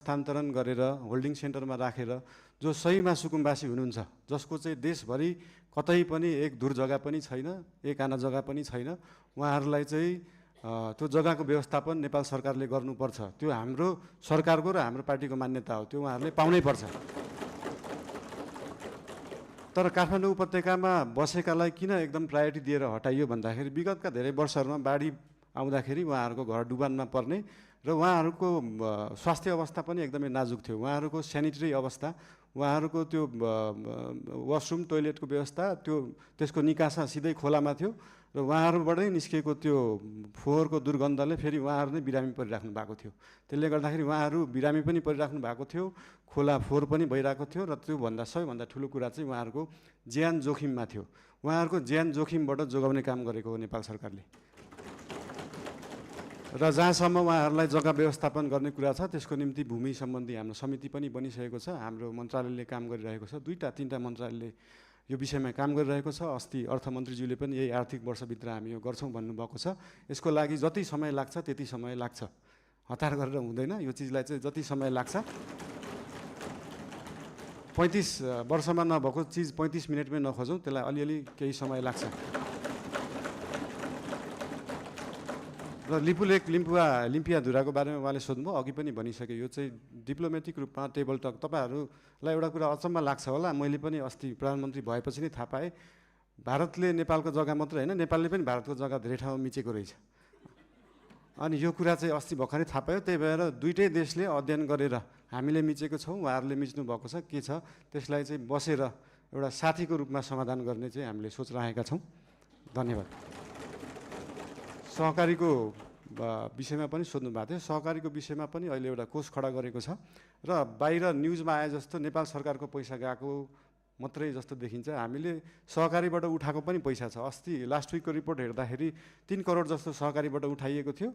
हस्तान्तरण गरेर होल्डिङ सेन्टरमा राखेर जो सहीमा सुकुम्बासी हुनुहुन्छ, जसको चाहिँ देशभरि कतै पनि एक धुर जग्गा पनि छैन, एक आना जग्गा पनि छैन, उहाँहरूलाई चाहिँ त्यो जग्गाको व्यवस्थापन नेपाल सरकारले गर्नुपर्छ। त्यो हाम्रो सरकारको र हाम्रो पार्टीको मान्यता हो, त्यो उहाँहरूले पाउनै पर्छ। तर काठमाडौँ उपत्यकामा बसेकालाई किन एकदम प्रायोरिटी दिएर हटाइयो भन्दाखेरि विगतका धेरै वर्षहरूमा बाढी आउँदाखेरि उहाँहरूको घर डुबानमा पर्ने र उहाँहरूको स्वास्थ्य अवस्था पनि एकदमै नाजुक थियो। उहाँहरूको सेनिटरी अवस्था, उहाँहरूको त्यो वासरुम टोइलेटको व्यवस्था, त्यसको निकासा सिधै खोलामा थियो र उहाँहरूबाटै निस्किएको त्यो फोहोरको दुर्गन्धले फेरि उहाँहरू नै बिरामी परिराख्नु भएको थियो। त्यसले गर्दाखेरि उहाँहरू बिरामी पनि परिराख्नु भएको थियो, खोला फोहोर पनि भइरहेको थियो र त्योभन्दा सबैभन्दा ठुलो कुरा चाहिँ उहाँहरूको ज्यान जोखिममा थियो। उहाँहरूको ज्यान जोखिमबाट जोगाउने काम गरेको हो नेपाल सरकारले। र जहाँसम्म उहाँहरूलाई जग्गा व्यवस्थापन गर्ने कुरा छ त्यसको निम्ति भूमि सम्बन्धी हाम्रो समिति पनि बनिसकेको छ। हाम्रो मन्त्रालयले काम गरिरहेको छ, 2-3 मन्त्रालयले यो विषयमा काम गरिरहेको छ। अस्ति अर्थमन्त्रीज्यूले पनि यही आर्थिक वर्षभित्र हामी यो गर्छौँ भन्नुभएको छ। यसको लागि जति समय लाग्छ त्यति समय लाग्छ, हतार गरेर हुँदैन। यो चिजलाई चाहिँ जति समय लाग्छ, 35 वर्षमा नभएको चिज 35 मिनटमै नखोजौँ, त्यसलाई अलिअलि केही समय लाग्छ। र लिपुलेक लिम्पियाधुराको बारेमा उहाँले सोध्नुभयो, अघि पनि भनिसकेँ। यो चाहिँ डिप्लोमेटिक रूपमा टेबल टक, तपाईँहरूलाई एउटा कुरा अचम्म लाग्छ होला, मैले पनि अस्ति प्रधानमन्त्री भएपछि नै थाहा पाएँ, भारतले नेपालको जग्गा मात्रै होइन, नेपालले पनि भारतको जग्गा धेरै ठाउँमा मिचेको रहेछ। अनि यो कुरा चाहिँ अस्ति भर्खरै थाहा पायो। त्यही भएर दुईटै देशले अध्ययन गरेर हामीले मिचेको छौँ, उहाँहरूले मिच्नु भएको छ, के छ त्यसलाई चाहिँ बसेर एउटा साथीको रूपमा समाधान गर्ने चाहिँ हामीले सोच राखेका छौँ। धन्यवाद। सहकारीको विषयमा पनि सोध्नु भएको थियो। सहकारीको विषयमा पनि अहिले एउटा कोष खडा गरेको छ र बाहिर न्युजमा आए जस्तो नेपाल सरकारको पैसा गएको मात्रै जस्तो देखिन्छ। हामीले सहकारीबाट उठाएको पनि पैसा छ। अस्ति लास्ट विकको रिपोर्ट हेर्दाखेरि 3 करोड जस्तो सहकारीबाट उठाइएको थियो